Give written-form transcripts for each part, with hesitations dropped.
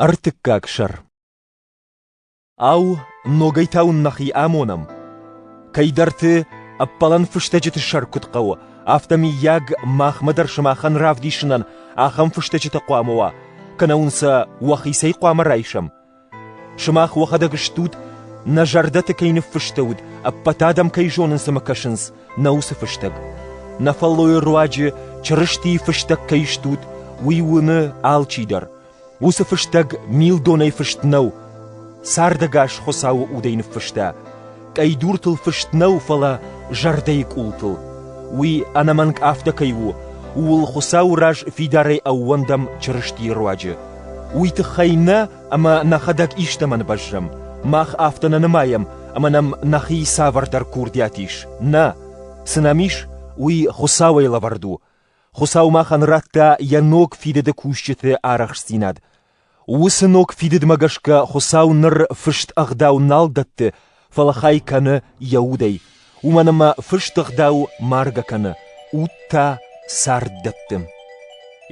Ӕртыккаг сӕр. Ау, ногӕй та уын нӕхи амонӕм? Кӕйдӕрты ӕппӕлӕн фыстӕджыты сӕр куыд хъӕуы, афтӕ мыййаг махмӕ дӕр сымахӕн равдисынӕн ахӕм фыстӕджытӕ хъуамӕ уа, кӕнӕ уын сӕ уӕхицӕй хъуамӕ райсӕм? Сымах уӕхӕдӕг стут, нӕ зӕрдӕты кӕй ныффыстӕуыд, ӕппӕт адӕм кӕй зонынц ӕмӕ кӕсынц, нӕ уыцы фыстӕг. Нӕ фӕллойы руаджы Чырыстийы фыстӕг кӕй стут, уый уыны алчидӕр. Уыцы фыстӕг милдонӕй фыст нӕу, цардӕгас Хуыцауы удӕй ныффыста. Къӕйдуртыл фыст нӕу, фӕлӕ зӕрдӕйы къултыл. Уый ӕнӕмӕнг афтӕ кӕй у, ууыл Хуыцауы раз фидарӕй ӕууӕндӕм Чырыстийы руаджы. Уый тыххӕй нӕ ӕмӕ нӕхӕдӕг истӕмӕн бӕззӕм. Мах афтӕ нӕ нымайӕм, ӕмӕ нӕм нӕхи цавӕрдӕр курдиат ис. Нӕ, цы нӕм ис, уый Хуыцауӕй лӕвӕрд у. Хуыцау махӕн радта йӕ ног фидыды кусджыты арӕхстдзинад. Уыцы ног фидыдмӕ гӕсгӕ Хуыцау ныр фыст ӕгъдау нал дӕтты, фӕлӕ хай кӕны йӕ удӕй, уымӕн ӕмӕ фыст ӕгъдау маргӕ кӕны, уд та цард дӕтты.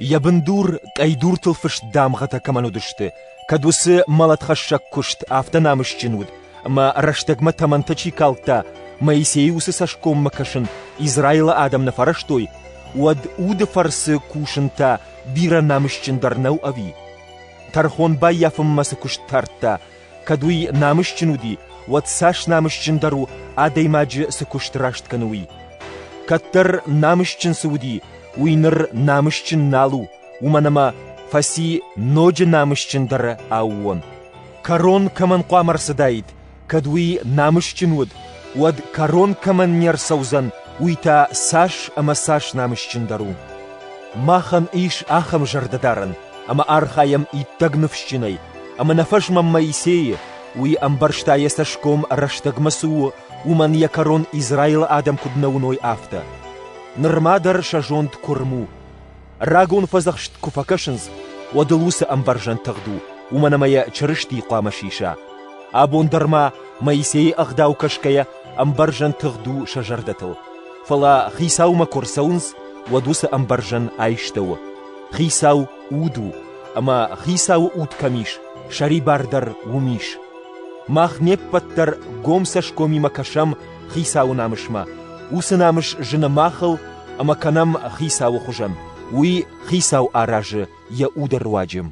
Йӕ бындур къӕйдуртыл фыст дамгъӕтӕ кӕмӕн уыдысты, кӕд уыцы мӕлӕтхӕссӕг куыст афтӕ намысджын уыд, ӕмӕ рӕстӕгмӕ тӕмӕнтӕ чи калдта, Моисейы уыцы цӕсгоммӕ кӕсын Израилы адӕм нӕ фӕрӕзтой, уӕд уды фӕрцы кусын та бирӕ намысджындӕр нӕу ӕви? Тӕрхон баййафынмӕ цы куыст тардта, кӕд уый намысджын уыди, уӕд цас намысджындӕр у, адӕймаджы цы куыст раст кӕны, уый? Кӕддӕр намысджын цы уыди, уый ныр намысджын нал у, уымӕн ӕмӕ фӕци ноджы намысджындӕры аууон. Кӕрон кӕмӕн хъуамӕ рцыдаид, кӕд уый намысджын уыд, уӕд кӕрон кӕмӕн не рцӕудзӕн, уый та цас ӕмӕ цас намысджындӕр у. Махӕн ис ахӕм зӕрдӕдарӕн, ӕмӕ архайӕм иттӕг ныфсджынӕй, ӕмӕ нӕ фӕзмӕм Моисейы, уый ӕмбӕрста йӕ цӕсгом рӕстӕгмӕ цы у, уымӕн йӕ кӕрон Израилы адӕм куыд нӕ уыной, афтӕ. Нырма дӕр сӕ зонд куырм у. Рагон фӕдзӕхст куы фӕкӕсынц, уӕд ыл уыцы ӕмбӕрзӕн тыгъд у, уымӕн ӕмӕ йӕ Чырысти хъуамӕ сиса. Абон дӕр ма Моисейы ӕгъдау кӕсгӕйӕ ӕмбӕрзӕн тыгъд у сӕ зӕрдӕтыл. Фӕлӕ хицаумӕ куы рцӕуынц, уӕд уыцы ӕмбӕрзӕн айстӕуы. Хицау уд у, ӕмӕ хицауы уд кӕм ис, сӕрибар дӕр уым ис. Мах не ппӕт дӕр гом цӕсгомимӕ кӕсӕм хицауы намысмӕ. Уыцы намыс зыны махыл ӕмӕ кӕнӕм хицауы хуызӕн, уый хицау аразы йӕ уды руаджы.